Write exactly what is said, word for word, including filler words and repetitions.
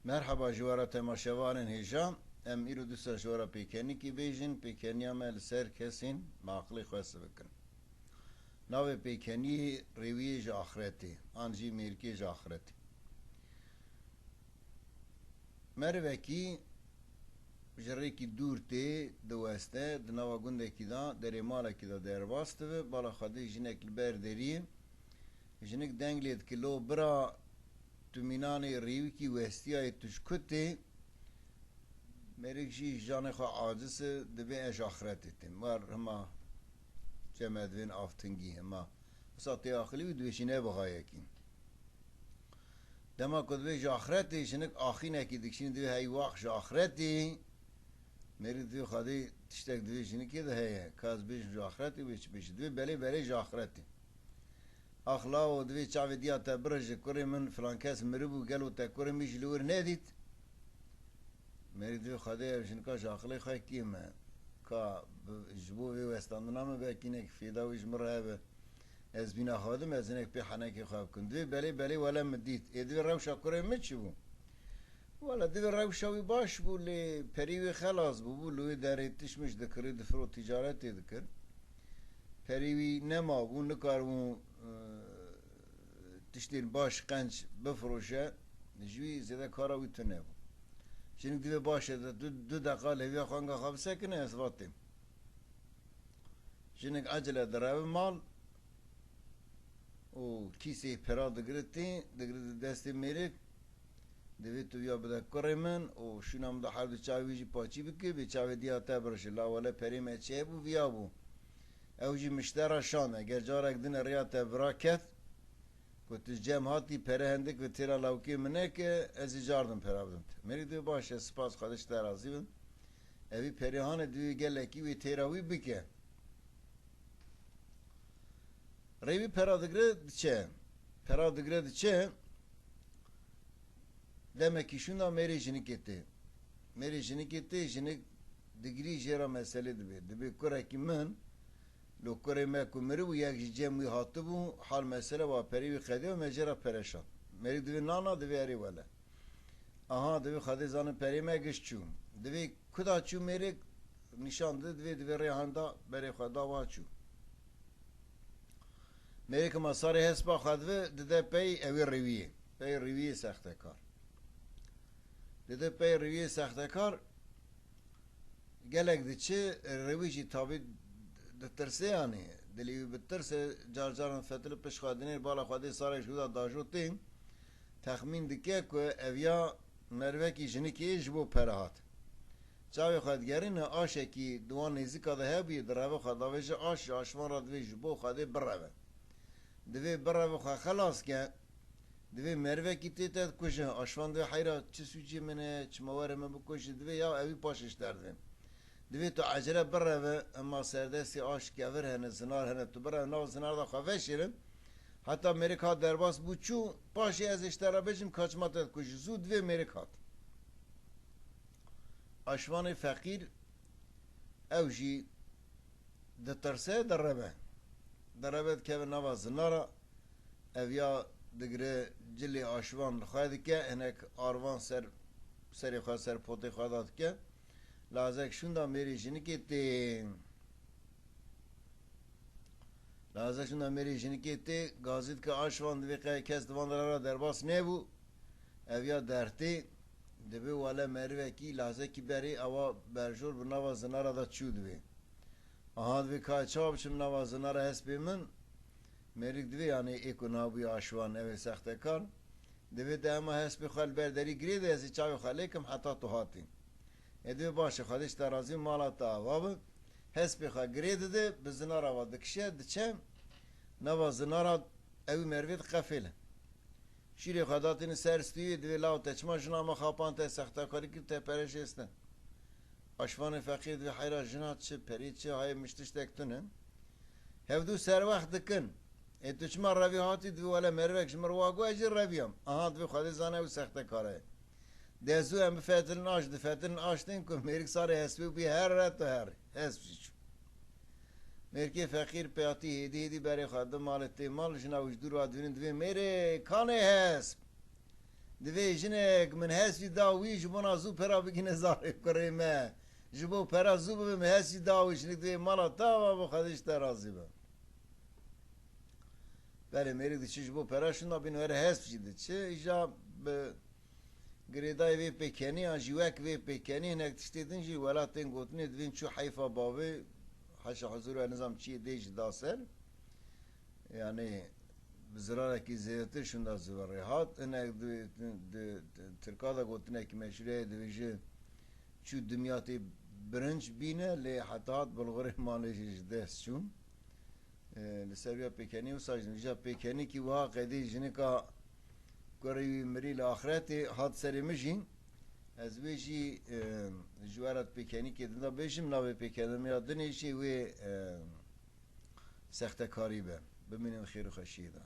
Merheba ji we re temaşevanên hêja. Em îro dîsa ji we re pêkenîkî bêjin. Pêkeniya me li ser kesên bi aqilê xwe sivikin. Navê pêkeniyê rêwiyê ji axretê an jî mêrikê ji axretê. Merivekî ji rêkî dûr tê, diweste, di nava gundekî de, derê malekî de derbas dibe, bala Xwedê jinek li ber deriyê, jinik deng lê dike, lo bira, tu mînanê rêwikî westiyayê, tu ji ku tê? Mêrik jî ji canê xwe aciz e, dibê ez ji axretê têm. War hima cem e, divên avtingî hima. Wisa tê aqilî wî dibê jî ne bi xayekî. Dema ku divê ji axretê, jinik axînekî dikişîne, divê hey wax ji axretê. Mêrik divê Xwedê tiştek divê jinikê de heye. Ka ez bêjim ji axretê, wê çi bêjî? Divê belê belê ji axretê. Ax lawo, divê çavê diya te birije, kurê min filan kes miribû, gelo te kurê min jî li wir nedît? Mêrik divê Xwedê ev jinika ji aqilê xwe kêm e. Ka bi, ji bo vê westandina min belkî hinek fêda wî ji min re hebe. Ez bîna xwe didim, ez hinek pê henekê xwe bikim. Divê belê belê wele min dît. Ê divê rewşa kurê min çi bû? Wele divê rewşa wî baş bû, lê perî wî xelas bûbû, li wê derê tişmiş dikirî, difirot, tîcaretê dikir. Perî wî nemabû, nikaribû, e, tiştên baş, qenc bifiroşe, ji wî zêde kara wî tune bû. Jinik divê baş e, tu du deqa li hêviya xwe anka xwe bisekine, ez va têm. Jinik ecele direve mal û kîsê pera digire tê, digire di destê mêrik. Divê tu viya bide kurê min û şûna min de her du çavê wî jî paçî bike, bê çavê diya te birije. La wele perê me çi hebû, viya bû. Ew jî miştera şand. Eger carek din e riya te vira ket, ku tu cem hatî, pere hindik bi têra lawkê min neke, ez ê cardim pera bidim te. Mêrik divê baş e, spas, Xwedê ji te razî bin. Evî perê hane, divê gelekî wê têra wî bike. Rêwî pera digire diçe. Pera digire diçe. Demekî şûnda mêrê jinikê tê. Mêrê jinikê tê, jinik digirî jê re meselê dibê. Dibê kurekî min, lo kurê me ku miribû, yek ji cem wî hatibû, hal mesele wa perê wî qediya, me jê re pereşan. Mêrik divê nana, divê erê wele. Aha, divê Xwedê zanin perê me giş çû. Divê kuda çû mêrik nîşan dide, divê, divê rê handa berê xwe da wa çû. Mêrik hima sarê hespa xwe dive, dide pey ewê rêwiyê. Pey rêwiyê sextekar. Dide pey rêwiyê sextekar, gelek diçi, rêwî jî tabî ditirse, yanî dilê wî bitirse, car caran fetil pişt xwe dinêr, bala Xwedê sarek ji wî da dajotê, texmîn dike ku ev ya merivekî jinikê ji bo pere hat. Çavê xwe digerîne, aşekî di wan nêzîka de hebûye, direve xwe davêje aş, ji aşvan re divê ji bo Xwedê bireve. Divê bireve xwe xelas ke, divê merivekî tê te dikuje. Aşvan divê heyra çi sûcê min e, çima were min bikuje, divê ya ewî paşê ji te re divê. Divê tu ecele bireve, ema serdestê aş, kevir hene, zinar hene, tu bireve nav zinar de xwe veşêrin. Heta mêrik hat derbas bû çû, paşê ez ê ji te re bêjim ka çima te dikuje. Zû divê mêrik hat. Aşvanê feqîr ew jî ditirse, direve. Direve dikeve nava zinara, ev ya digire cilê aşvan li xwe dike, hinek arvan ser serê xwe, ser potê xwe da dike. Lazek şûnda mêrê jinikê tê. Lazek şûnda mêrê jinikê tê, gazî dike aşvan, divê qey kes di van dira re derbas nebû. Ev ya dertê, divê wele merivekî lazekî berê, ewa berjor bi nava zinara de çû divê. Aha, divê ka çawa biçim nava zinara hespê min? Mêrik divê, yanî ê ku nabûye aşvan, ew ê sextekar. Divê te hema hespê xwe li ber derî girê de, ez ê çavê xwe lê kim heta tu hatî. Ê divê baş e, Xwedê ji te razî, mala te ava bi. Hespê xwe girê dide, bi zinara ve dikişe, diçe. Nava zinara ewî merivê diqefêle. Şîrê xwe datîne ser stûyê, divê law te çima jina me xapand, te sextekarî kir, te pere şêstin. Aşvanê feqîr divê heyra jina çi, perê çi, hayê min ji tiştek tune. Hevdû serwext dikin. Ê tu çima revî hatî, divê wele merivek ji min re wa got, ez jî reviyam. Aha, divê Xwedê zane ew sextekar e. De zû em bifetilin aş, difetilin aş tên ku mêrik sarê hespê bû, herre tu herre. Hesp jî çû. Mêrikê feqîr peyatî hêdî hêdî berê xwe di malê tê mal, jina wî ji dûr ve dibînin, divê mêrê, kanê hesp. Divê jinek min hespî da wî ji bona zû pera bigîne zarê kurê me. Ji bo pera zû bibe min hespî da wî, jinik divê mala te ava bo Xwedê ji te razî be. Belê mêrik diçi ji bo pera şûnda bîn were hesp jî diçi. Îja bi girêdayê vê pêkenî an jî wek vê pêkenî hinek tiştê din jî welatên gotinê divên çû heyfa bavê heşa huzûr e nizam çiyê dê jî da ser. Yani bi zirarekî zêdetir şûnda ziverê hat. Hinek di, di, di Tirka de gotinekî meşhûr heye, divêje çû dimyatê birinc bîne lê heta hat bilxurê malê jî ji dest çû. E, li ser vîya pêkenî wisa jî, vîja pêkenîkî wiha qedî jinika kurê wî mirî li axretê hat serê min jî. Ez wê jî, e, ji we re di pêkenîkê din de bêjim, navê pêkenimiya dinê jî wê, e, sextekarî be. Bimînin xêr û xweşiyê de.